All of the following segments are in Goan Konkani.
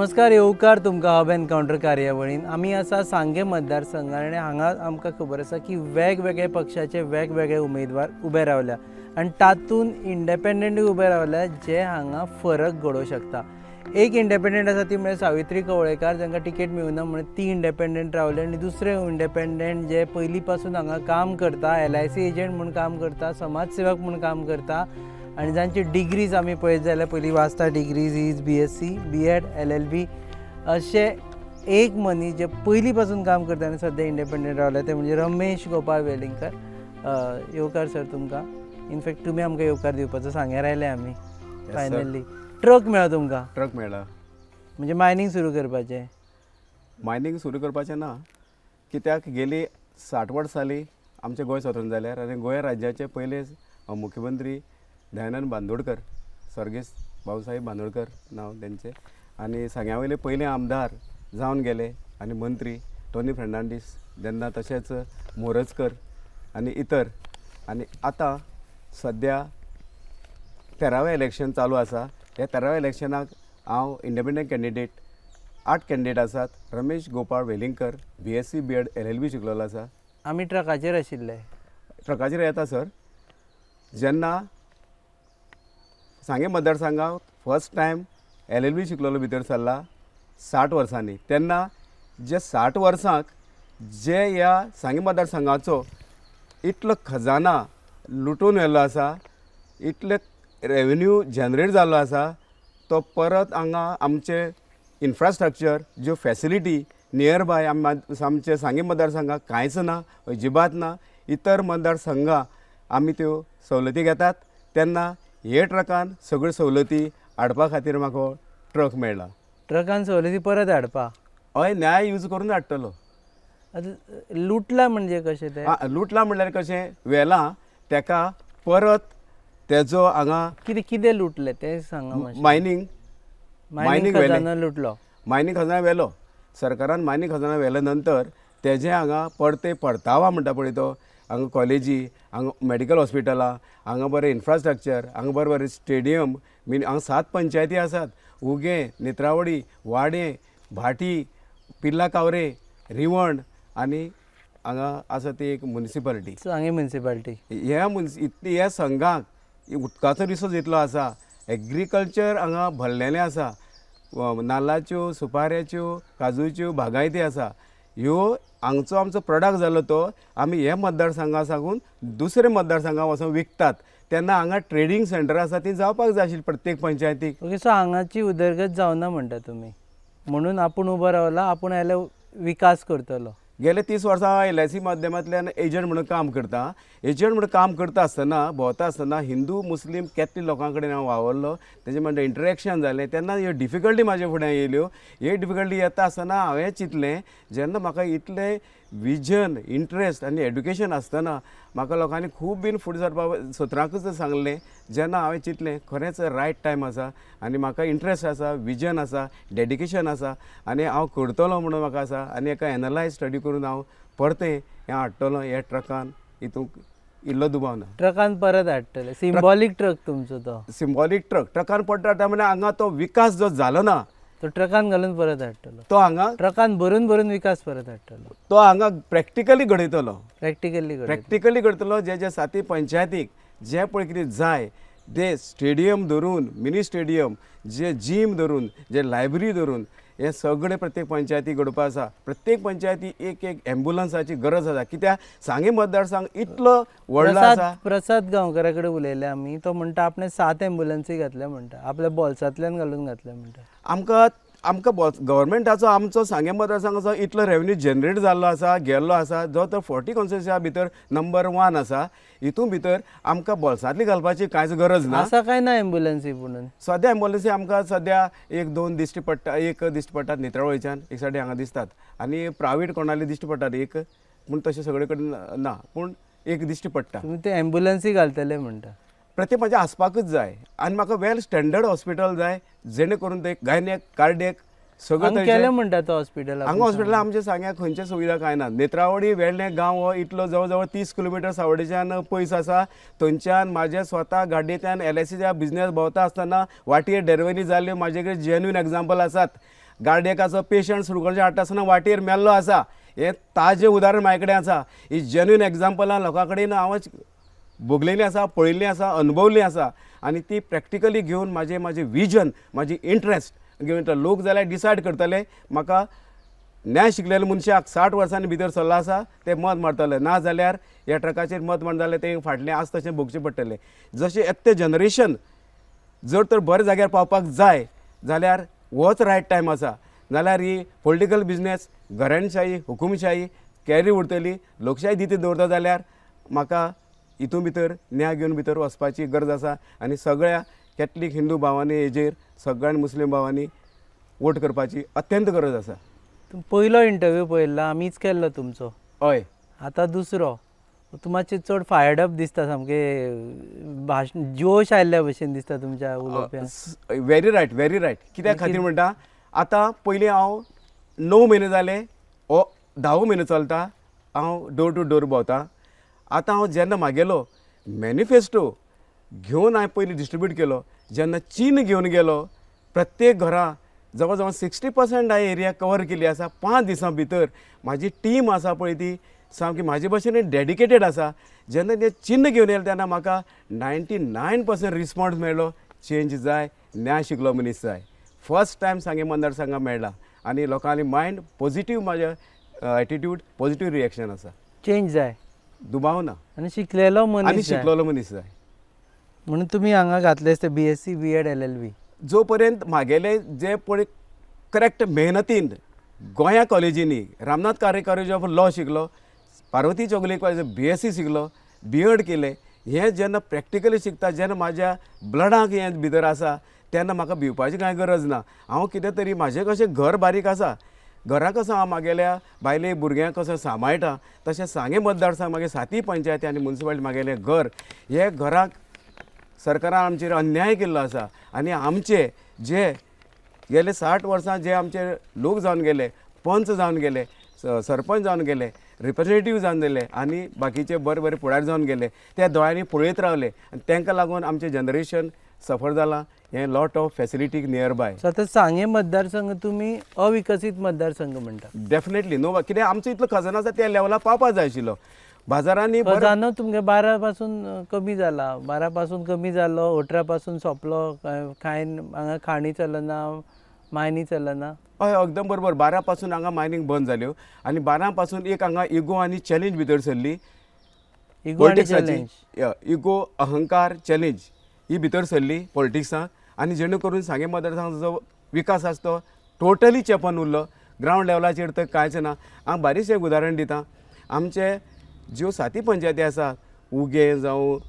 नमस्कार, येवकार तुमकां हब एनकावंटर कार्यावळीन. आमी आसा सांगें मतदारसंघात आनी हांगा आमकां खबर आसा की वेगवेगळे पक्षाचे वेगवेगळे उमेदवार उबे रावल्या आनी तातूंत इंडिपेंडंटूय उबे रावल्या, जे हांगा फरक घडोवंक शकता. एक इंडिपेंडंट आसा ती म्हळ्यार सावित्री कवळेकार, जांकां तिकेट मेळुना म्हणून ती इंडिपेंडंट रावले. आनी दुसरे इंडिपेंडंट जे पयलीं पासून हांगा काम करता, एलआयसी एजंट म्हूण काम करता, समाजसेवक म्हूण काम करता आनी जांची डिग्रीज आमी पळयत जाल्यार पयलीं वाचता degrees is BSc, BEd, LLB, अशे एक मनीस जे पयलीं पासून काम करता आनी सद्या इंडिपेंडंट रावले, ते म्हणजे रमेश गोपाळ वेलिंगकर. येवकार सर तुमकां. इनफॅक्ट तुमी आमकां येवकार दिवपाचो. सांग्यार आयले आमी फायनली. ट्रक मेळ्ळो तुमकां? ट्रक मेळ्ळा. म्हणजे मायनींग सुरू करपाचें? मायनींग सुरू करपाचें ना, कित्याक गेली 60 वर्सां जालीं आमचें गोंय स्वतंत्र जाल्यार आनी गोंय राज्याचे पयले मुख्यमंत्री दयानंद बांदोडकर, स्वर्गेस्त भाऊसाहेब बांदोडकर नांव तेंचें, आनी सांग्या वयले पयले आमदार जावन गेले आनी मंत्री टोनी फेर्नांडीस जेन्ना, तशेंच मोरजकर आनी इतर. आनी आतां सद्या 13वें इलेक्शन चालू आसा. ह्या 13व्या इलेक्शनाक हांव इंडिपेंडंट कॅन्डिडेट. आठ कॅन्डिडेट आसात. Ramesh Gopal Velingkar, BSc, BEd, LLB शिकलेलो आसा. आमी ट्रकाचेर आशिल्ले. ट्रकाचेर येता सर. जेन्ना सांगें मतदारसंघात फर्स्ट टायम एलएलबी शिकलेलो भितर सरला 60 वर्सांनी, तेन्ना जे 60 वर्सांक जे ह्या सांगें मतदारसंघाचो इतलो खजाना लुटून व्हेल्लो आसा, इतले रेवेन्यू जनरेट जाल्लो आसा, तो परत हांगा आमचे इन्फ्रास्ट्रक्चर, ज्यो फॅसिलिटी नियर बाय आमचे सांगें मतदारसंघाक कांयच ना, अजिबात ना. इतर मतदारसंघां आमी त्यो सवलती घेतात, तेन्ना हे ट्रकान सगळ्यो सवलती हाडपा खातीर म्हाका हो ट्रक मेळ्ळा. ट्रकान सवलती परत हाडपा? हय, न्याय यूज करून हाडटलो. आतां लुटला म्हणजे कशें तें? आं, लुटला म्हणल्यार कशें व्हेलां तेका परत तेजो हांगा कितें कितें लुटलें तें सांगा मातशें. मायनींग. मायनींग व्हेलें. खजानो लुटलो. मायनींग खजाना व्हेलो सरकारान. मायनींग खजाना व्हेल्या नंतर तेजें हांगा परते परतावा म्हणटा पळय तो, हांगा कॉलेजी, हांगा मेडिकल हॉस्पिटलां, हांगा बरें इन्फ्रास्ट्रक्चर, हांगा बरें बरें स्टेडियम. मिनी हांगा सात पंचायती आसात: उगें, नेत्रावळी, वाडें, भाटी, पिर्ला कावरे, रिवण आनी हांगा आसा ती एक मुनिसिपालिटी. सांगें म्युनिसिपालिटी. ह्या मुन्स इतली ह्या संघाक उदकाचो रिसोर्स इतलो आसा, एग्रीकल्चर हांगा भरलेलें आसा, नाल्लाच्यो, सुपाऱ्याच्यो, काजूच्यो बागायती आसा. ह्यो हांगचो आमचो प्रोडक्ट जालो तो आमी हे मतदारसंघा साकून दुसरे मतदारसंघा वचोन विकतात. तेन्ना हांगा ट्रेडींग सेंटर आसा ती जावपाक जाय आशिल्ली प्रत्येक पंचायतीक. ओके, सो हांगाची उदरगत जावना म्हणटा तुमी, म्हणून आपूण उबो रावला, आपूण आयल्यार विकास करतलो. गेले 30 वर्सां हांव एलआयसी माध्यमांतल्यान एजंट म्हणून काम करता. एजंट म्हणून काम करता आसतना, भोंवता आसतना हिंदू, मुस्लीम, कॅथलीक लोकां कडेन हांव वावरलो. तेजे म्हणटा इंटरेक्शन जालें तेन्ना ह्यो डिफिकल्टी म्हाजे फुड्यान येयल्यो. ह्यो डिफिकल्टी येता आसतना हांवें चिंतलें, जेन्ना म्हाका इतलें विजन, इंट्रस्ट आनी एड्युकेशन आसतना म्हाका लोकांनी खूब बीन फुडें सरपा सत्रांकूच सांगलें, जेन्ना हांवें चिंतलें खरेंच रायट टायम आसा आनी म्हाका इंट्रस्ट आसा, विजन आसा, डेडिकेशन आसा आनी हांव करतलो म्हणून म्हाका आसा आनी एका एनलायज स्टडी करून हांव परतें हें हाडटलो ह्या ट्रकान, हितूंक इल्लो दुबाव ना. ट्रकान परत हाडटले. सिम्बॉलीक ट्रक तुमचो तो. सिम्बॉलीक ट्रक. ट्रकान परत हाडटा म्हणल्यार हांगा तो विकास जो जालो ना, तो ट्रकान घालून परत हाडटलो. तो हांगा ट्रकान भरून भरून विकास परत हाडटलो. तो हांगा प्रॅक्टिकली घडयतलो. प्रॅक्टिकली घडयतलो. प्रॅक्टिकली करतलो. जे जे साती पंचायतीक जे पळय कितें जाय ते स्टेडियम धरून, मिनी स्टेडियम, जे जीम धरून, जे लायब्ररी धरून, हे सगळे प्रत्येक पंचायती घडोवपा आसा. प्रत्येक पंचायती एक एक एम्बुलन्साची गरज आसा, कित्याक सांगें मतदारसंघ इतलो व्हडलो प्रसाद आसा. प्रसाद गांवकारा कडेन उलयले आमी. तो म्हणटा आपणे सात एम्बुलन्सी घातल्या म्हणटा, आपल्या बोल्सांतल्यान घालून घातल्या म्हणटा. आमकां आमकां गव्हर्मेंटाचो आमचो सांगें मतदारसंघाचो इतलो रेवेन्यू जनरेट जाल्लो आसा, गेल्लो आसा, जो तो 40 कॉन्स्टिट्युन्सीया भितर नंबर वन आसा. हितून भितर आमकां बोल्सांतली घालपाची कांयच गरज ना. आसा काय ना एम्बुलन्सी पुणून? सद्या एम्बुलन्सी आमकां सद्या एक दोन दिश्टी पडटा. एक दिश्टी पडटात नेत्रावळीच्यान, एक सायडीन हांगा दिसतात आनी प्रायवेट कोणाले दिश्टी पडटात एक. पूण तशें सगळे कडेन ना, पूण एक दिश्टी पडटा. तुमी ते एम्बुलन्सी घालतले म्हणटा. प्रत्येक म्हज्या आसपाकच जाय आनी म्हाका वेल स्टँडर्ड हॉस्पिटल जाय, जेणे करून ते गायनेक, कार्डियक सगळं हांगा केलें म्हणटा तो हॉस्पिटल. हांगा हॉस्पिटलां आमच्या सांग्या खंयच्या सुविधा कांय ना. नेत्रावळी वेर्णें गांव हो इतलो जवळ जवळ 30 किलोमिटर सावडेच्यान पयस आसा. थंयच्यान म्हाजे स्वता गाडयेंतल्यान एलआयसीच्या बिजनेस भोंवता आसतना वाटेर डेलिवरी जाल्ल्यो म्हाजे कडेन जेन्युइन एग्जाम्पल आसात. गार्डियकाचो पेशंट सुरगणचे हाडटा आसतना वाटेर मेल्लो आसा. हें ताजें उदाहरण म्हाजे कडेन आसा. ही जेन्युइन एग्जाम्पलां लोकां कडेन हांव भोगलेलीं आसा, पळयल्लीं आसा, अनुभवल्लीं आसा आनी ती प्रॅक्टिकली घेवन म्हाजें म्हाजें विजन, म्हाजी इंट्रस्ट घेवन तो लोक जाल्यार डिसायड करतले. म्हाका न्याय शिकलेल्या मनशाक 60 वर्सांनी भितर सरलो आसा ते मत मारतले, ना जाल्यार ह्या ट्रकाचेर मत मारता जाल्यार ते फाटलें आज तशें भोगचें पडटलें. जशें येता जनरेशन जर तर बऱ्या जाग्यार पावपाक जाय जाल्यार होच रायट टायम आसा. जाल्यार ही पॉलिटिकल बिजनेस, घराणशाही, हुकुमशाही कॅरी उरतली. लोकशाही दिती दवरता जाल्यार म्हाका हितून भितर न्याय घेवन भितर वचपाची गरज आसा आनी सगळ्या कॅथलीक हिंदू भावांनी हेजेर सगळ्या मुस्लीम भावांनी वोट करपाची अत्यंत गरज आसा. पयलो इंटरव्यू पळयल्लो आमीच केल्लो तुमचो, हय. आतां दुसरो. तूं मातशें चड फायर्ड अप दिसता, सामकें भाशण जोश आयिल्ल्या भशेन दिसता तुमच्या उलोवप्यान. Very right, very right. कित्या खातीर म्हणटा, आतां पयलीं हांव 9 म्हयने जाले, हो 10वो म्हयनो चलता, हांव डोर टू डोर भोंवता. आतां हांव जेन्ना म्हागेलो मॅनिफेस्टो घेवन हांवें पयलीं डिस्ट्रिब्यूट केलो, जेन्ना चीन घेवन गेलो प्रत्येक घरा जवळ जवळ 60% हांवें एरिया कवर केल्ली आसा 5 दिसां भितर. म्हाजी टीम आसा पळय ती सामकी म्हाजे भशेन डेडिकेटेड आसा. जेन्ना तें चिन्न घेवन येयलें तेन्ना म्हाका 99% रिस्पोन्स मेळ्ळो. चेंज जाय, न्याय शिकलो मनीस जाय. फर्स्ट टायम सांगे मतदारसंघा मेळ्ळा आनी लोकांनी मायंड पॉझिटीव, म्हाज्या एटिट्यूड पॉझिटीव रिएक्शन आसा. चेंज जाय, दुबाव ना. आनी शिकलेलो आनी मनीस जाय. शिकलेलो मनीस जाय. म्हणून तुमी हांगा घातलें ते BSc BEd LLB. जो पर्यंत म्हागेले जे पळय करेक्ट मेहनतीन गोंया कॉलेजींनी Ramnath Kare college of law शिकलो, Parvati Chowgule college BSc शिकलो, बीएड केलें. हें जेन्ना प्रॅक्टिकली शिकता, जेन्ना म्हाज्या ब्लडाक हें भितर आसा तेन्ना म्हाका भिवपाची कांय गरज ना. हांव कितें तरी म्हाजें कशें घर बारीक आसा, घरा कसो हांव म्हागेल्या बायले भुरग्यांक कसो सांबाळटा तशें सांगें मतदारसंघ मागीर साती पंचायती आनी मुन्सिपालिटी म्हागेलें घर, हे घराक सरकारान आमचेर अन्याय केल्लो आसा आनी आमचे जे गेले 60 वर्सां जे आमचे लोक जावन गेले, पंच जावन गेले, सरपंच जावन गेले, रिप्रेजेंटेटीव जावन गेले आनी बाकीचे बरे बरे फुडारी जावन गेले, त्या दोळ्यांनी पळयत रावले आनी तांकां लागून आमचें जनरेशन सफर जालां. हें lot of facility near by. So आतां सांगें मतदारसंघ तुमी अविकसीत मतदारसंघ म्हणटा. डेफिनेटली नो, कित्याक आमचो इतलो खजानो आसा त्या लेवला पावपा जाय आशिल्लो. बाजारांनी खजानो तुमगे 12 पासून कमी जाला, 12 पासून कमी जालो, 18 पासून सोंपलो. कांय हांगा खाणी चलना, मायनी चलना. हय, एकदम बरोबर. 12 पासून हांगा मायनींग बंद जाल्यो आनी 12 पासून एक हांगा इगो आनी चॅलेंज भितर सरली. इगो आनी चॅलेंज, इगो, अहंकार, चॅलेंज ही भितर सरली पॉलिटिक्सांत आनी जेणे करून सांगें मतदारसंघाचो जो विकास आसा तो टोटली चेपन उरलो. ग्रावंड लेवलाचेर तर कांयच ना. हांव बारीकशें एक उदाहरण दिता. आमचे ज्यो साती पंचायती आसा, उगें जावं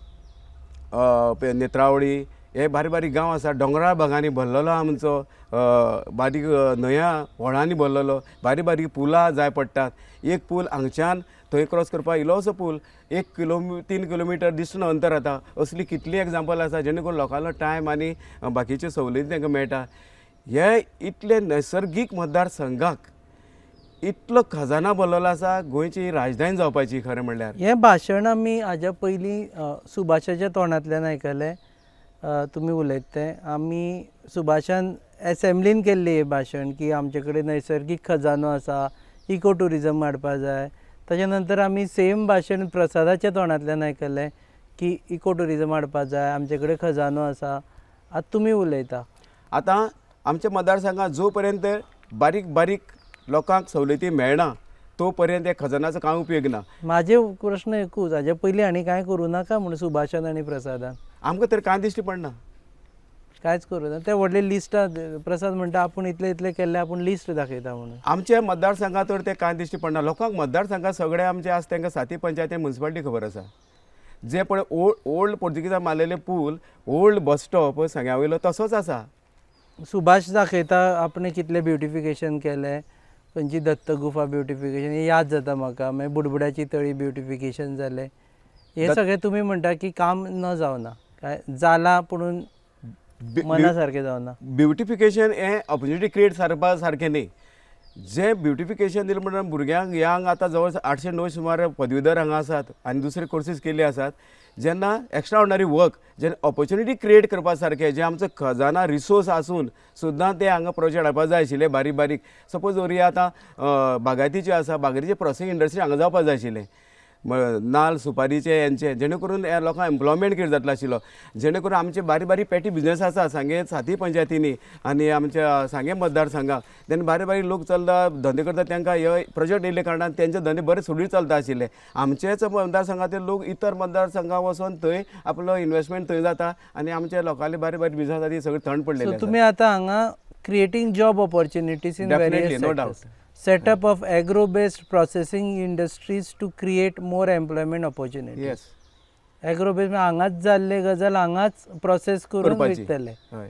नेत्रावळी, हे बारीक बारीक गांव आसा, दोंगराळ भागांनी भरलेलो आमचो, बारीक न्हंया व्हळांनी भरलेलो, बारीक बारीक पुलां जाय पडटात. एक पूल हांगच्यान थंय क्रॉस करपाक इल्लोसो पूल 1 3 किलोमिटर दिसना अंतर जाता. असली कितली एग्जाम्पल आसा जेणे करून लोकांलो टायम आनी बाकीच्यो सवलती तांकां मेळटा. हे इतले नैसर्गीक मतदारसंघाक इतलो खजाना भरलेलो आसा, गोंयची राजधानी जावपाची खरें म्हणल्यार. हें भाशण आमी हाज्या पयलीं सुभाषाच्या तोंडांतल्यान आयकलें. तुमी उलयता तें आमी सुभाषान एसेंब्लीन केल्लें हें भाशण की आमचे कडेन नैसर्गीक खजानो आसा, इको ट्युरिजम हाडपा जाय. ताच्या नंतर आमी सेम भाशण प्रसादाच्या तोंडांतल्यान आयकलें की इको ट्युरिजम हाडपा जाय, आमचे कडेन खजानो आसा. आतां तुमी उलयता. आतां आमच्या मतदारसंघात जो पर्यंत बारीक बारीक लोकांक सवलती मेळना तो पर्यंत ह्या खजानाचो कांय उपयोग ना. म्हाजे प्रश्न एकूच, हाजे पयलीं हांणी कांय करूं नाका म्हूण सुभाषान आनी प्रसादान? आमकां तर कांय दिश्टी पडना, कांयच करूं ना. ते व्हडले लिस्टां प्रसाद म्हणटा आपूण इतले इतले केल्ले, आपूण लिस्ट दाखयता म्हणून. आमच्या मतदारसंघात तर ते कांय दिश्टी पडना लोकांक. मतदारसंघात सगळे आमचे आज तांकां साती पंचायती मुन्सिपालिटी खबर आसा. जे पळय ओल्ड पोर्तुगीजां मारलेले पूल, ओल्ड बस स्टॉप सांग्या वयलो तसोच आसा. सुभाष दाखयता आपणें कितलें ब्युटिफिकेशन केलें, खंयची दत्तगुफा ब्युटिफिकेशन हें याद जाता म्हाका, मागीर बुडबुड्याची तळी ब्युटिफिकेशन जालें. हें सगळें तुमी म्हणटा की काम न जावना, काय जालां पुणून मना सारकें जावना. ब्युटिफिकेशन हें ऑपोर्चुनिटी क्रिएट सारपा सारकें न्ही. जें ब्युटिफिकेशन दिलें म्हणल्यार भुरग्यांक यंग आतां जवळ 800-900 सुमार पदवीधर हांगा आसात आनी दुसरे कोर्सीस केल्ले आसात. जेन्ना एक्स्ट्रा ऑर्डनरी वर्क जेन्ना ऑपॉर्च्युनिटी क्रिएट करपा सारकें जें आमचो खजाना रिसोर्स आसून सुद्दां ते हांगा प्रोजेक्ट हाडपा जाय आशिल्ले बारीक बारीक. सपोज धरुया आतां बागायतीचे आसा, बागायतीचे प्रोसेसिंग इंडस्ट्री हांगा जावपा जाय आशिल्लें, नाल सुपारीचे हेंचे, जेणे करून ह्या लोकांक एम्प्लॉयमेंट क्रिएट जातलो आशिल्लो, जेणे करून आमचे बारीक बारीक पेटी बिजनस आसा सांगे साती पंचायतींनी आनी आमच्या सांगे मतदारसंघाक, तेन्ना बारीक बारीक लोक चलता धंदे करता, तांकां हे प्रोजेक्ट येयल्ले कारणान तेंचे धंदे बरे सुरळीत चलता आशिल्ले. आमचेच मतदारसंघांतले लोक इतर मतदारसंघाक वचोन थंय आपलो इन्वेस्टमेंट थंय जाता आनी आमच्या लोकांले बारीक बारीक बिजनस आसा ती सगळी थंड पडलेली सो आसा. तुमी आतां हांगा creating job opportunities in Definitely, various no doubt. Setup of agro based processing industries to create more employment opportunity. Yes. Agro based हांगाच जाल्ले गजाल हांगाच प्रोसेस करून करपाची. विकतले. हय.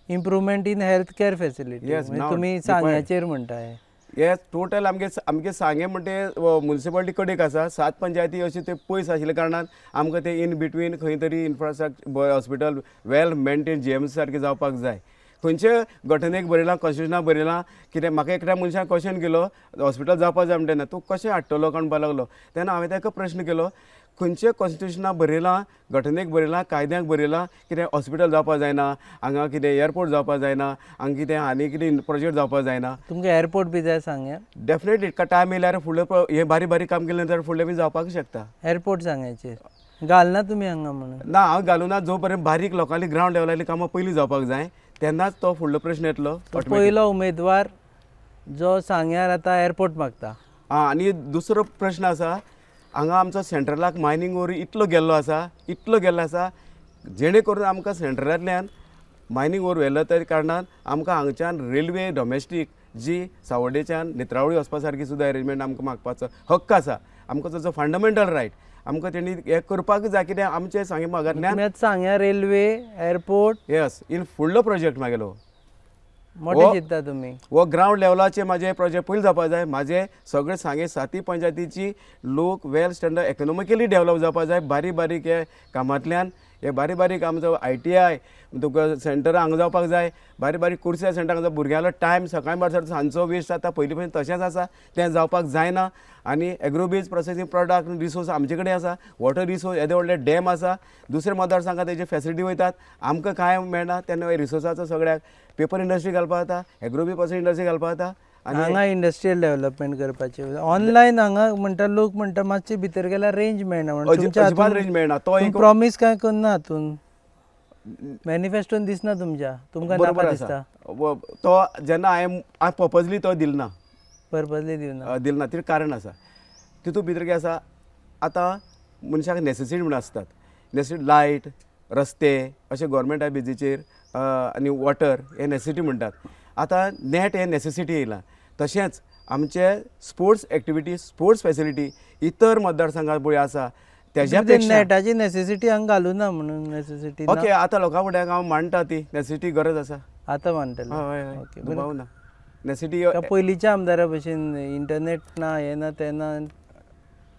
Improvement in health care facility. Yes, now तुमी required. सांग्याचेर म्हणटा हें. हे टोटल आमगे आमगे सांगें म्हणटे मुन्सिपालिटी कडेक आसा, सात पंचायती अश्यो त्यो पयस आशिल्ल्या कारणान आमकां ते इन बिटवीन खंय तरी infrastructure hospital well maintain GMC सारकें जावपाक जाय. खंयचे घटनेक बरयलां, कॉन्स्टिट्युशनाक बरयलां कितें? म्हाका एकट्या मनशान क्वेश्चन केलो, हॉस्पिटल जावपाक जाय म्हणटा तेन्ना तूं कशें हाडटलो काय म्हणपाक लागलो. तेन्ना हांवें ताका प्रश्न केलो, खंयचे कॉन्स्टिट्युशनाक बरयलां, घटनेक बरयलां, कायद्याक बरयलां कितें हॉस्पिटल जावपाक जायना हांगा, कितें एअरपोर्ट जावपाक जायना हांगा, कितें आनी कितें प्रोजेक्ट जावपाक जायना? तुमकां एअरपोर्ट बी जाय सांग्या? डेफिनेटली टायम येयल्यार फुडले हे बारीक बारीक काम केलें जाल्यार फुडलें बी जावपाक शकता. एअरपोर्ट सांग्याचेर घालना तुमी हांगा म्हणून? ना, हांव घालूना. जो पर्यंत बारीक लोकांनी ग्रावंड लेवलाली कामां पयलीं जावपाक जाय, तेन्नाच तो फुडलो प्रश्न येतलो automatic. पयलो उमेदवार जो सांग्यार आतां एअरपोर्ट मागता. आं, आनी दुसरो प्रश्न आसा, हांगा आमचो सेंट्रलाक मायनींग ओर इतलो गेल्लो आसा, इतलो गेल्लो आसा, जेणे करून आमकां सेंट्रलांतल्यान मायनींग ओर व्हेलो त्या कारणान आमकां हांगच्यान रेल्वे डोमेस्टीक जी सावड्डेच्यान नेत्रावळी वचपा सारकी सुद्दां एरेंजमेंट आमकां मागपाचो हक्क आसा. आमकां ताचो फंडामेंटल रायट, आमकां तेणी हें करपाक जाय, कित्याक आमचे सांगे भागांतल्यान तुमी आतां सांग्या रेल्वे एअरपोर्ट. येस, इन फुडलो प्रोजेक्ट मागेलो. मोठे हो. चिंत्ता तुमी. हो ग्रावंड लेवलाचे म्हाजे प्रोजेक्ट पयलीं जावपा जाय. म्हाजे सगळे सांगे साती पंचायतीची लोक वेल स्टँडर्ड इकॉनॉमिकली डेवलप जावपा जाय, बारीक बारीक हे कामांतल्यान. हे बारीक बारीक आमचो ITI तुका सेंटर हांगा जावपाक जाय, बारीक बारीक कुर्से सेंटर हांगा. भुरग्यांलो टायम सकाळी बारसार सांजचो वेस्ट जाता, पयलीं पसून तशेंच आसा, तें जावपाक जायना. आनी एग्रोबेज प्रोसेसींग प्रोडक्ट रिसोर्स आमचे कडेन आसा, वॉटर रिसोर्स, येदे व्हडले डॅम आसा. दुसऱ्या मतदारसंघात तेजी फेसिलिटी वयतात, आमकां कांय मेळना. तेन्ना रिसोर्साचो सगळ्याक पेपर इंडस्ट्री घालपाक जाता, एग्रोबी प्रोसेसिंग इंडस्ट्री घालपाक जाता आनी हांगा इंडस्ट्रियल डेव्हलपमेंट करपाचे. ऑनलायन हांगा म्हणटा लोक म्हणटा मातशे भितर गेल्यार रेंज मेळना म्हणून. तुमच्या अजिबात हातून रेंज मेळना. तो एक प्रॉमीस काय करना हातून, मॅनिफेस्टोन दिसना तुमच्या, तुमकां बरोबर नाका आसा. दिसता. तो जेन्ना हांवें पर्पजली तो दिलना. पर्पजली दिवना. दिलना तितून कारण आसा. तितूंत भितर कितें आसा, आतां मनशाक नॅसेसिटी म्हणून आसतात, नॅसेसिटी लायट, रस्ते अशे गोवोरमेंटा बेजीचेर आनी वॉटर हे नॅसेसिटी म्हणटात. आतां नॅट हें नॅसेसिटी येयलां. तशेंच आमचे स्पोर्ट्स एक्टिविटी, स्पोर्ट्स फेसिलिटी इतर मतदारसंघात पळय आसा तेज्या पेक्षा नेटाची नेसेसिटी हांगा घालूना म्हणून नेसेसिटी. ओके, आतां लोकां फुड्याक हांव मांडटा ती नॅसेसिटी गरज आसा. आतां मानतले? हय हय. ओके. दुबाव ना, नॅसेसिटी. का पयलींच्या आमदारा भशेन इंटरनेट ना, हें ना, तें ना,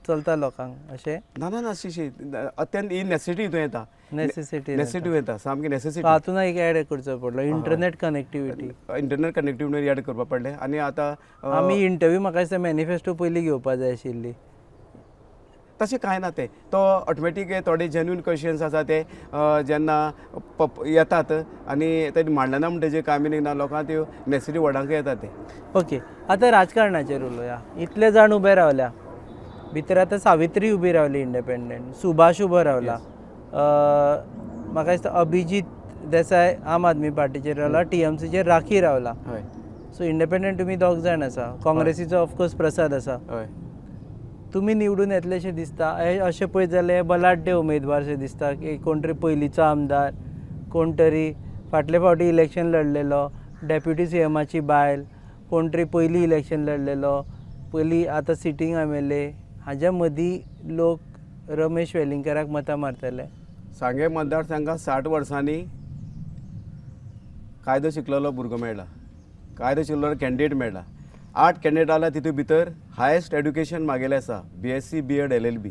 चलता लोकांक अशें? ना ना ना, शी शी, अत्यंत ही नॅसेसिटी हितून येता. नेसेसिटी. नॅसेसिटी येता सामकी नॅसेसिटी. हातून एक ऍड करचो पडलो, internet connectivity. Internet connectivity add करपा पडलें आनी आतां आमी इंटरव्यू म्हाका दिसता मॅनिफेस्टो पयलीं घेवपा जाय आशिल्ली. तशें कांय ना, तें तो ऑटोमॅटीक थोडे जेन्युइन क्वेश्चन्स आसा ते जेन्ना येतात आनी ते मांडना म्हण तेजें कांय मिनींग ना, लोकांक त्यो नॅसेसिटी व्हडांक येता ते. ओके, आतां राजकारणाचेर उलोवया. इतले जाण उबे रावल्या भितर, आतां सावित्री उबी रावली इंडिपेंडंट, सुभाष उबो रावला, म्हाका दिसता अभिजीत देसाय आम आदमी पार्टीचेर रावला, टीएमसीचेर राखी रावला. हय. सो इंडिपेंडंट तुमी दोग जाण आसा, काँग्रेसीचो ऑफकोर्स प्रसाद आसा. हय. तुमी निवडून येतलेशें दिसता? हे अशें पळयत जाल्यार हे बलाढ्य उमेदवार शे दिसता की कोण तरी पयलींचो आमदार, कोण तरी फाटले फावटी इलेक्शन लढलेलो, डेप्युटी सीएमाची बायल, कोण तरी पयलीं इलेक्शन लढलेलो, पयलीं आतां सिटींग MLA, हाज्या मदीं लोक रमेश वेलिंगकाराक मतां मारतले? सांगें मतदारसंघात 60 वर्सांनी कायदो शिकलेलो भुरगो मेळ्ळा, कायदो शिकलेलो कॅन्डिडेट मेळ्ळा. 8 कॅन्डिडेट आल्या, तितूंत भितर हायस्ट एड्युकेशन मागेलें आसा, BSc, BEd, LLB.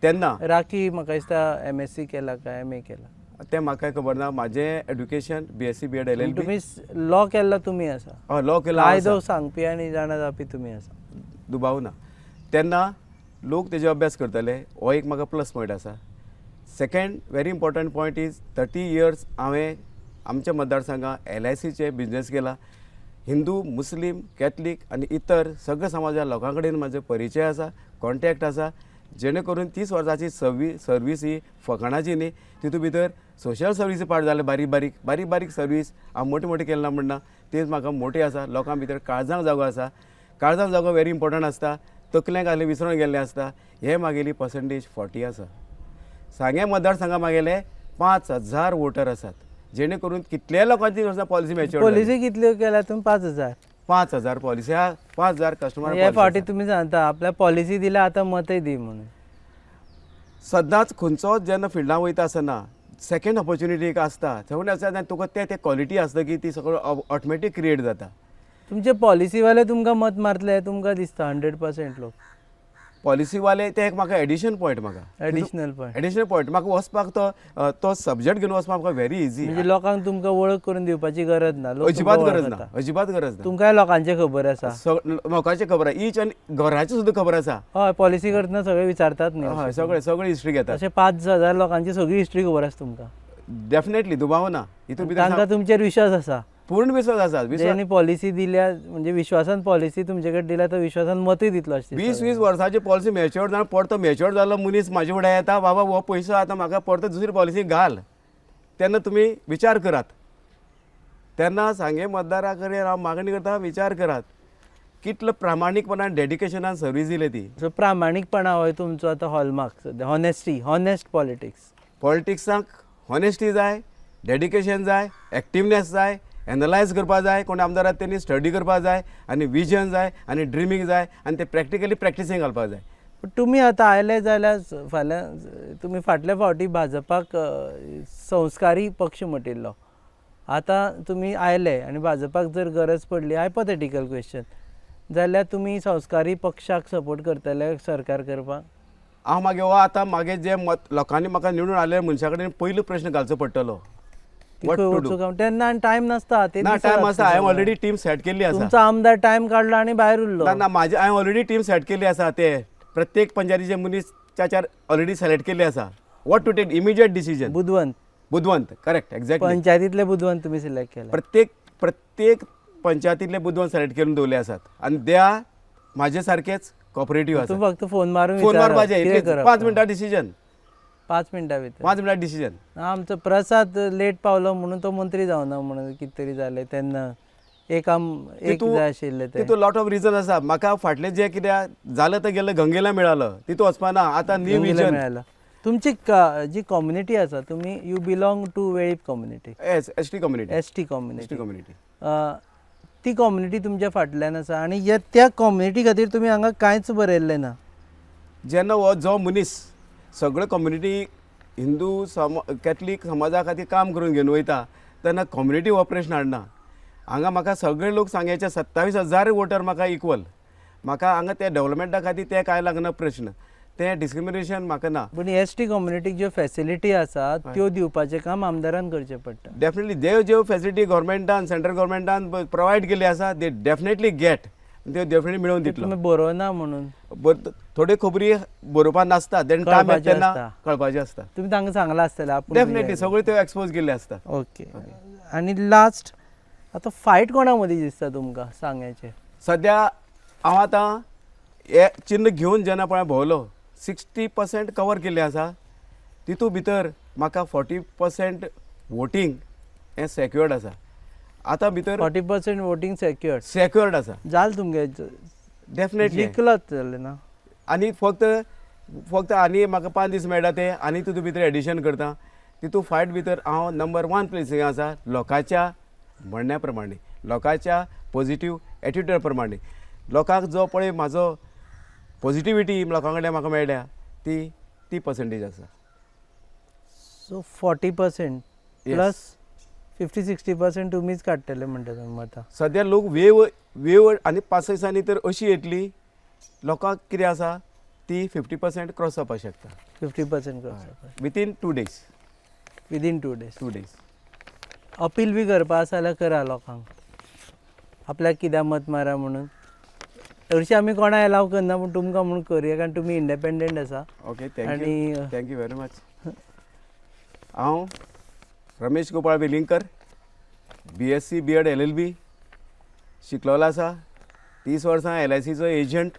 तेन्ना राखी म्हाका दिसता MSc केला काय MA केला? तें म्हाका खबर ना. म्हाजें एड्युकेशन BSc, BEd, LLB. तुमी लॉ केल्लो तुमी आसा. हय, लॉ केला हांव आसा. कायदो सांगपी आनी जाणा जावपी तुमी आसा. दुबाव ना. तेन्ना लोक तेजे अभ्यास करतले, हो एक म्हाका प्लस पॉयंट आसा. Second very important point is 30 years हांवें आमच्या मतदारसंघात एलआयसीचे बिजनेस केला. हिंदू, मुस्लीम, कॅथलीक आनी इतर सगळ्या समाजा लोकां कडेन म्हाजो परिचय आसा, कॉन्टेक्ट आसा, जेणे करून 30 वर्सांची सर्वीस ही फकाणाची न्ही. तितू भितर सोशल सर्वीस पार्ट जाले, बारीक बारीक बारीक बारीक सर्वीस हांव मोटे मोटे केले ना म्हणना, तेच म्हाका मोटे आसा. लोकां भितर काळजांक जागो आसा. काळजांक जागो व्हेरी इम्पॉर्टंट आसता. तकलेंक आहले विसरून गेल्लें आसता. हे म्हागेली पर्संटेज 40 आसा. सांगें मतदारसंघा म्हागेले 5000 वोटर आसात, जेणे करून कितल्या लोकांची पॉलिसी मॅच्युअर. पॉलिसी कितल्यो केल्या तुमी? 5000? 5000 पॉलिसी, 5000 कस्टमर. हे फावटी तुमी सांगता आपल्या पॉलिसी दिल्या, आतां मतय दी म्हणून. सदांच खंयचोच जेन्ना फिल्डान वयता आसतना सेकंड ऑपॉर्च्युनिटी एक आसता. सेकंड आसता तुका ते ते क्वॉलिटी आसता की ती सगळो ऑटोमॅटीक क्रिएट जाता. तुमचे पॉलिसीवाले तुमकां मत मारतले तुमकां दिसता 100% लोक? पॉलिसीवाले ते एक म्हाका एडिशन पॉयंट म्हाका. Additional point. एडिशनल पॉयंट म्हाका वचपाक तो तो सब्जेक्ट घेवन वचपाक म्हाका व्हेरी इजी. म्हणजे लोकांक तुमकां वळख करून दिवपाची गरज ना, लोक अजिबात तुमकां गरज ना. वळखता. अजिबात गरज ना. तुमकांय लोकांचें खबर आसा. लोकांची खबर आसा, इच आनी घराची सुद्दां खबर आसा. हय, पॉलिसी करतना सगळे विचारतात न्ही? हय, सगळे सगळे हिस्ट्री घेतात. अशें 5000 लोकांची सगळी हिस्ट्री खबर आसा तुमकां? डेफिनेटली, दुबाव ना हितून भितर. तांकां तुमचेर विश्वास आसा? पूर्ण विश्वास आसा, विश्वास. तेणी पॉलिसी दिल्या म्हणजे विश्वासान पॉलिसी तुमचे कडेन दिल्या, तो विश्वासान मतूय दितलो अशें दिसता. 20 20 वर्साची पॉलिसी मॅच्युअर जावन परतो मॅच्युअर जाल्लो मनीस म्हाजे फुडें येता, बाबा हो पयसो आतां म्हाका परतो दुसरी पॉलिसी घाल, तेन्ना तुमी विचार करात. तेन्ना सांगे मतदारा कडेन हांव मागणी करता, विचार करात कितलो प्रामाणीकपणान, डेडिकेशनान सर्वीस दिली ती. सो प्रामाणीकपणा होय तुमचो आतां हॉलमार्क सद्या, हॉनेस्टी, हॉनेस्ट पॉलिटिक्स. पॉलिटिक्साक हॉनेस्टी जाय, डेडिकेशन जाय, एक्टिवनेस जाय, एनलायज करपा जाय. कोण आमदार आसा तेणी स्टडी करपा जाय आनी विजन जाय आनी ड्रिमींग जाय आनी ते प्रॅक्टिकली प्रॅक्टिसींग घालपाक जाय. पूण तुमी आतां आयले जाल्यार फाल्यां तुमी फाटल्या फावटी भाजपाक संस्कारी पक्ष म्हटिल्लो. आतां तुमी आयले आनी भाजपाक जर गरज पडली, हायपोथेटिकल क्वेश्चन, जाल्यार तुमी संस्कारी पक्षाक सपोर्ट करतले सरकार करपाक? हांव मागीर हो आतां मागीर जे मत लोकांनी म्हाका निवडून आयले मनशा कडेन पयलो प्रश्न घालचो पडटलो. ती What खंय to do? वचूंक हांव? तेन्ना आनी टायम नासता ते ना, दिसा टायम आसा. हांवें सगळो. ऑलरेडी टीम सेट केल्ली आसा. तुमचो आमदार टायम काडलो आनी भायर उरलो. ना ना, म्हाजे हांवें ऑलरेडी टीम सेट केल्ली आसा. ते प्रत्येक पंचायतीचे मनीस चार चार ऑलरेडी सिलेक्ट केल्ले आसा, what to take immediate decision. बुदवंत. बुदवंत, करेक्ट, एक्झॅक्टली. पंचायतीतले बुदवंत तुमी सिलेक्ट केले. प्रत्येक प्रत्येक पंचायतीतले बुदवंत सिलेक्ट करून दवरले आसात आनी they are म्हाजे सारकेच कॉपरेटीव आसा. तूं फक्त फोन मारून फोन विचारप, मारपाचे. कितें इतलेच. करप? 5 मिनटां डिसिजन. 5 मिनटां भितर. 5 मिनटां डिसिजन. आमचो प्रसाद लेट पावलो म्हणून तो मंत्री जावना म्हणून कितें तरी जालें तेन्ना, एक आम एक जाय आशिल्लें तें. तितून लॉट ऑफ रिजन आसा. म्हाका फाटलें जें कितें जालें तें गेलें, गंगेला मेळालो, तितून वचपा ना आतां न्यू गंगेला विजन. मेळालो. तुमची जी कम्युनिटी आसा, तुमी you belong to Velip community? S ST community. ST ST community. Community. ती कम्युनिटी तुमच्या फाटल्यान आसा आनी ह्या त्या कम्युनिटी खातीर तुमी हांगा कांयच बरयल्लें ना. जेन्ना हो जो मनीस सगळे कम्युनिटी, हिंदू सम कॅथलीक समाजा खातीर काम करून घेवन वयता, तेन्ना कम्युनिटी हो प्रश्न हाडना. हांगा म्हाका सगळे लोक सांगेचे 27,000 वोटर म्हाका इक्वल. म्हाका हांगा ते डेवलपमेंटा खातीर ते कांय लागना प्रश्न, ते डिस्क्रिमिनेशन म्हाका ना. पूण एस टी कम्युनिटीक ज्यो फॅसिलिटी आसा त्यो दिवपाचें काम आमदारान करचें पडटा. डेफिनेटली, ज्यो ज्यो फॅसिलिटी गव्हर्मेंटान, सेंट्रल गव्हर्मेंटान प्रोवायड केल्ली आसा, they definitely get, त्यो डेफिनेटली मेळोवन दितलो. तुमी बरोवना म्हणून. थोड्यो खबरी बरोवपा नासता, then time कळपाच्यो तेन्ना आसता. कळपाच्यो आसता. तुमी तांकां सांगलां आसतलें आपूण. डेफिनेटली, सगळ्यो त्यो एक्सपोज केल्ले आसता. ओके, आनी लास्ट, आतां फायट कोणा मदीं दिसता तुमकां सांग्याचें? सद्या हांव आतां हे चिन्न घेवन जेन्ना पळय भोंवलो, 60% कवर केल्लें आसा. तितू भितर म्हाका 40% वोटींग हें सेक्युअर्ड आसा आतां भितर. 40% वोटींग सेक्युअर्ड? सेक्युअर्ड आसा. जालें तुमगें. डेफिनेटली. जिखलात, जालें ना? आनी फक्त फक्त आनी म्हाका 5 दीस मेळटा ते आनी तितू भितर एडिशन करता. तितू फायट भितर हांव नंबर वन प्लेसींग आसा, लोकांच्या म्हणण्या प्रमाणे, लोकांच्या पॉझिटीव एटिट्यूड प्रमाणे. लोकांक जो पळय म्हाजो पॉझिटिविटी लोकां कडल्यान म्हाका मेळ्ळ्या, ती ती पर्संटेज आसा. So 40% Yes. Plus 50-60% तुमीच काडटले म्हणटा तुमी मतां. सद्या लोक वेव वेव आनी 5-6 दिसांनी तर अशी येतली, लोकांक कितें आसा ती 50% क्रॉस जावपाक शकता. 50% cross? Within 2 days. Within 2 days. 2 days. Appeal बी करपा आसा जाल्यार करा लोकांक, आपल्याक कित्याक मत मारा म्हणून. हरशीं आमी कोणाक एलाव करना, पूण तुमकां म्हूण करुया, कारण तुमी इंडिपेंडंट आसा. Okay, thank you. आनी thank you very much. हांव Ramesh Gopal Velingkar, BSc BEd LLB शिकलोलो आसा. 30 वर्सां एलआयसीचो एजंट.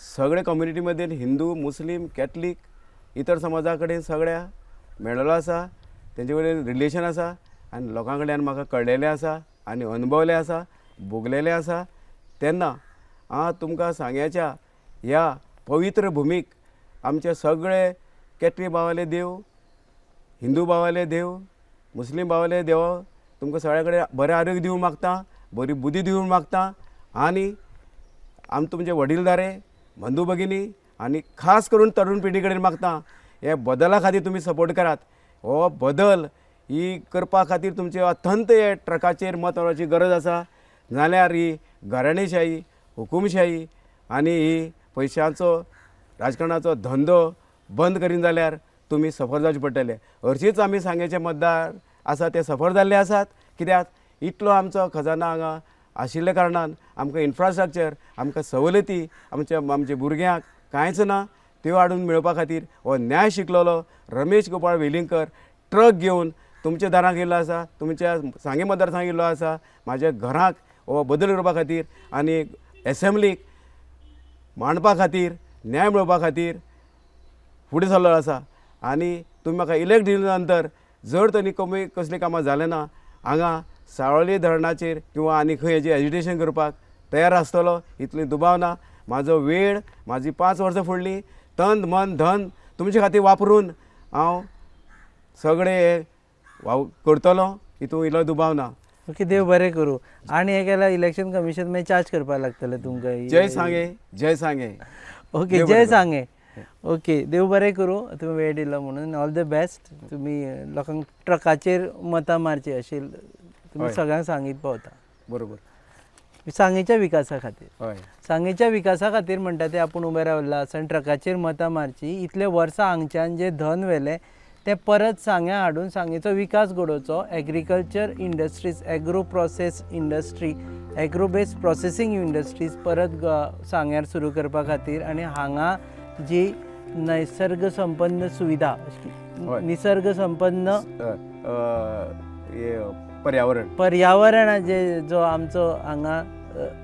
सगळे कम्युनिटी मदीं हिंदू, मुस्लीम, कॅथलीक, इतर समाजा कडेन सगळ्या मेळ्ळो आसा, तेंचे कडेन रिलेशन आसा आनी लोकां कडल्यान म्हाका कळ्ळेलें आसा आनी अणभवलें आसा, भोगलेलें आसा. तेन्ना हांव तुमकां सांग्याच्या ह्या पवित्र भुमीक आमचे सगळे कॅथलीक भावाले देव, हिंदू भावाले देव, मुस्लीम भावाले देव तुमकां सगळ्या कडेन बरें आरोग्य दिवंक मागता, बरी बुद्धी दिवंक मागता आनी आम तुमचे वडीलधारे बंधू भगिनी आनी खास करून तरुण पिढी कडेन मागता, हे बदला खातीर तुमी सपोर्ट करात. हो बदल ही करपा खातीर तुमचे अत्यंत हे ट्रकाचेर मत मारपाची गरज आसा. नाल्यार ही घराणेशाही, हुकुमशाही आनी ही पयशांचो राजकारणाचो धंदो बंद करीन जाल्यार तुमी सफर जावचे पडटले. हरशींच आमी सांगेचे मतदार आसा ते सफर जाल्ले आसात, कित्याक इतलो आमचो खजाना हांगा आशिल्ल्या कारणान आमकां इन्फ्रास्ट्रक्चर, आमकां सवलती, आमच्या आमच्या भुरग्यांक कांयच ना, त्यो हाडून मेळोवपा खातीर हो न्याय शिकलेलो रमेश गोपाळ वेलिंगकर ट्रक घेवन तुमच्या दारांत येयल्लो आसा, तुमच्या सांगें मतदारसंघात येयल्लो आसा, म्हाज्या घराक हो बदल करपा खातीर आनी एसेंब्लीक मांडपा खातीर, न्याय मेळोवपा खातीर फुडें सरलो आसा. आनी तुमी म्हाका इलेक्ट दिल्या नंतर जर तरी कमी कसलीं कामां जालें ना, हांगा साळोली धरणाचेर किंवा आनी खंय हेजें एजिटेशन करपाक तयार आसतलो, इतली दुबाव ना. म्हाजो वेळ, म्हाजी 5 वर्सां फुडलीं तन मन धन तुमचे खातीर वापरून हांव सगळें हें वाव करतलो, हितून इल्लो दुबाव ना. ओके, देव बरें करूं. आनी हें केल्यार इलेक्शन कमिशन मागीर चार्ज करपाक लागतलें तुमकां. जय सांगे, जय सांगे. ओके, देव जय बरें करूं. सांगे. ओके, देव बरें करूं, तुमी वेळ दिलो म्हणून. All the best. तुमी लोकांक ट्रकाचेर मतां मारची अशी तुमी हय. सगळ्यांक सांगीत पावता. बरोबर. सांगेच्या विकासा खातीर. हय. सांगेच्या विकासा खातीर म्हणटा ते आपूण उबे रावल्लो आसा आनी ट्रकाचेर मतां मारची. इतले वर्सां हांगच्यान जें धन व्हेलें तें परत सांग्यां हाडून सांगेचो विकास घडोवचो. Agriculture industries, agro process industry, agro based processing industries परत सांग्यार सुरू करपा खातीर आनी हांगा जी नैसर्ग संपन्न सुविधा, हय. निसर्ग संपन्न हे पर्यावरण, पर्यावरणाचे जो आमचो हांगा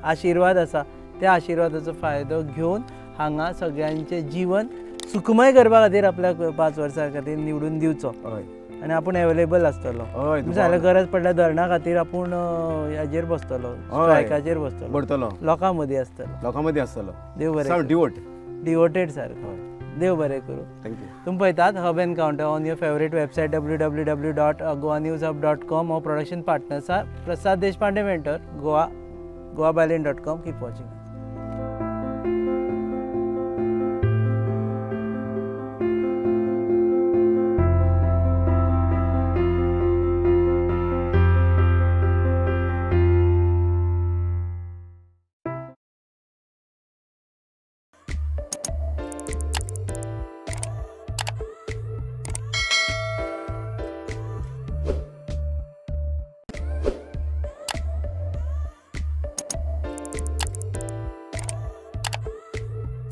आशिर्वाद आसा, त्या आशिर्वादाचो फायदो घेवन हांगा सगळ्यांचें जीवन सुखमय करपा खातीर आपल्याक 5 वर्सां खातीर निवडून दिवचो. हय. आनी आपूण एवेलेबल आसतलो. हय. जाल्यार गरज पडल्यार धरणा खातीर आपूण हाजेर बसतलो, स्ट्रायकाचेर बसतलो, बरतलो, लोकां मदीं आसतलो, लोकां मदीं आसतलो. देव बरें करूं. डिवोट, डिवोटेड सारको. देव बरें करूं. Thank you. तुमी पळयतात hub encounter on your favourite website www.goanewshub.com. हो प्रोडक्शन पार्टनर्स आसा Prasad Deshpande mentor, Goa, goabyline.com. Keep watching.